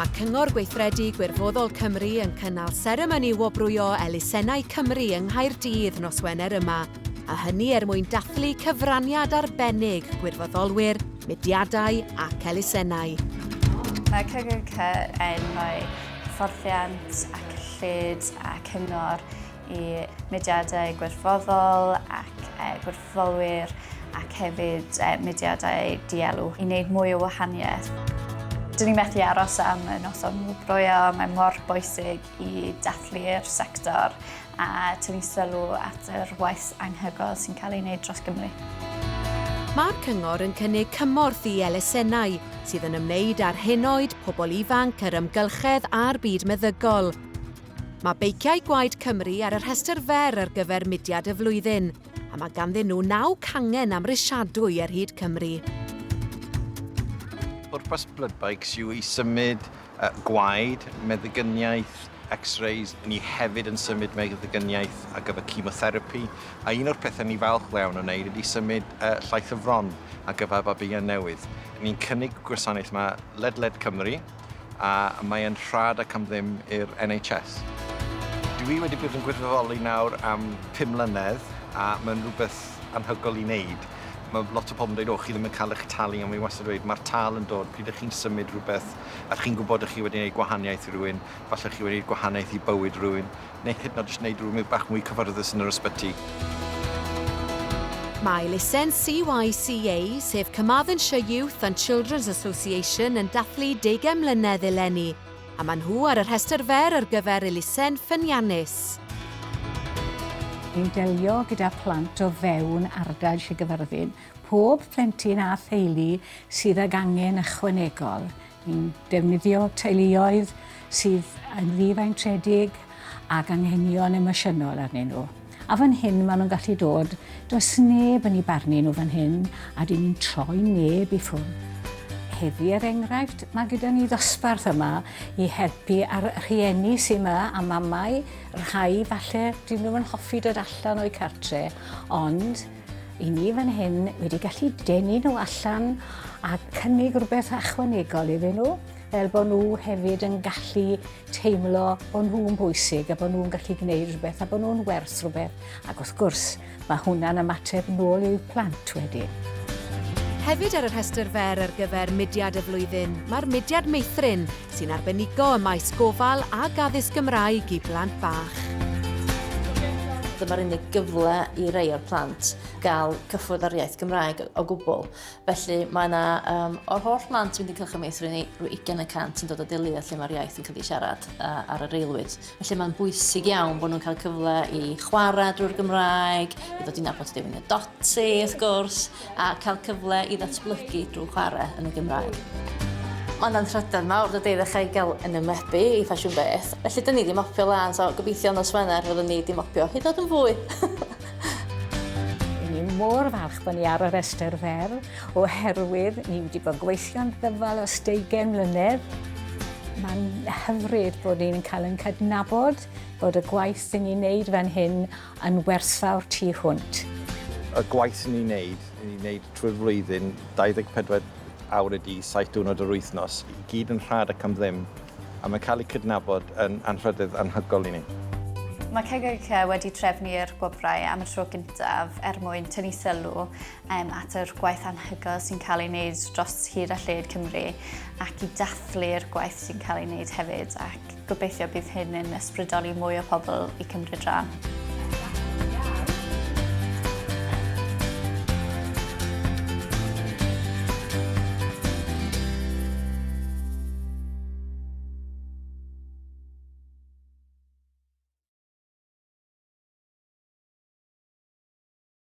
Mae Cyngor Gweithredu Gwirfoddol Cymru yn cynnal seremoni wobrwyo elusennau Cymru yng Nghaerdydd nos Wener yma, a hynny er mwyn dathlu cyfraniad arbennig gwirfoddolwyr, mudiadau ac elusennau. Mae CGC yn rhoi hyfforddiant a cyllid a cyngor i mudiadau gwirfoddol ac gwirfoddolwyr ac hefyd mudiadau dielw i wneud mwy o wahaniaeth. Dyn ni methu aros am y noson wobrwyo, mae mor bwysig i dathlu'r sector a tynnu sylw at yr waith anhygoel sy'n cael ei wneud dros Gymru. Mae'r Cyngor yn cynnig cymorth i elusennau sydd yn ymwneud â'r henoed, pobl ifanc, yr amgylchedd a'r byd meddygol. Mae Beiciau Gwaed Cymru ar y rhestr fer ar gyfer Mudiad y Flwyddyn, a mae ganddyn nhw naw cangen amhrisiadwy ar hyd Cymru. Pwrpas Blood Bikes yw i symud gwaed, meddygyniaeth, x-rays, ni hefyd yn symud meddygyniaeth ar gyfer chemotherapi, a un o'r pethau ni falch iawn o wneud ydy symud llaeth y fron ar gyfer babïau newydd. Ni'n cynnig gwasanaeth yma ledled Cymru, a mae e'n rhad ac am ddim i'r NHS. Dwi wedi bod yn gwirfoddoli nawr am 5 mlynedd a mae'n rhywbeth anhygoel i wneud. Mae lot o pobl yn dweud, o, chi ddim yn cael eich talu, ond fi wastad yn dweud, mae'r tâl yn dod pryd ych chi'n symud rhywbeth a chi'n gwybod ych chi wedi gwneud gwahaniaeth i rywun, falle chi wedi gwneud gwahaniaeth i bywyd rhywun, neu hyd yn oed jyst wneud rhywun bach mwy cyfforddus yn yr ysbyty. Mae elusen CYCA, sef Carmarthenshire Youth and Children's Association yn dathlu deugain mlynedd eleni, a maen nhw ar y rhestr fer ar gyfer elusen ffyniannus. Ni'n delio gyda phlant o fewn ardal Sir Gyfyrddin, pob plentyn a theulu sydd ag angen ychwanegol. Ni'n defnyddio teuluoedd sydd yn ddifeintiedig ag anghenion emosiynol arnyn nhw. A fan hyn maen nhw'n gallu dod, does neb yn eu barnu nhw fan hyn, a dyn ni'n troi neb i ffwrdd. Heddi er enghraifft, mae gyda ni ddosbarth yma i helpu ar rhieni sy'n yma a mamau, rhai falle dyn nhw'n hoffi dod allan o'u cartre, ond I ni fan hyn wedi gallu denu nhw allan a cynnig rhywbeth ychwanegol iddyn nhw, fel bod nhw hefyd yn gallu teimlo bod nhw'n bwysig a bod nhw'n gallu gwneud rhywbeth a bod nhw'n werth rhywbeth. Ac wrth gwrs, mae hwnna'n ymateb nôl i'w plant wedyn. Hefyd ar y rhestr fer ar gyfer Mudiad y Flwyddyn, mae'r Mudiad Meithrin, sy'n arbenigo ym maes gofal ac addysg Gymraeg i blant bach. Dyma'r unig gyfle i rei o'r plant gael cyffwrdd â'r iaith Gymraeg o gwbl. Felly mae yna, um, o'r holl blant sy'n mynd i'n cylch y meithrin ni, rhyw 20 y cant yn dod o deuluoedd lle mae'r iaith yn cael ei siarad uh, ar yr aelwyd. Felly mae'n bwysig iawn bod nhw'n cael cyfle i chwarae drwy'r Gymraeg, i ddod i nabod Dewi a Doti wrth gwrs, a cael cyfle i ddatblygu drwy chwarae yn y Gymraeg. Mae'n anrhydedd mawr dydy i ddechrau gael yn ymwybu i ffasiwn beth. Felly dyn ni 'di mopio lan, so gobeithio nos Wener fyddwn ni 'di mopio hyd yn oed yn fwy. Ry'n ni mor falch bod ni ar y rhestr fer oherwydd ni wedi bod yn gweithio'n ddyfal ers deugain mlynedd. Mae'n hyfryd bod ni'n cael ein cydnabod, bod y gwaith sy'n ni'n neud fan hyn yn werthfawr tu hwnt. Y gwaith sy'n ni'n neud, ni'n neud trwy'r flwyddyn, 24 awr y dydd, 7 diwrnod yr wythnos, i gyd yn rhad ac am ddim, a mae'n cael ei cydnabod yn anrhydedd anhygoel i ni. Mae CGC wedi trefnu'r gwobrau am y tro gyntaf er mwyn tynnu sylw um, at yr gwaith anhygoel sy'n cael ei wneud dros hyd a lled Cymru ac i dathlu'r gwaith sy'n cael ei wneud hefyd ac gobeithio bydd hyn yn ysbrydoli mwy o pobl i cymryd rhan.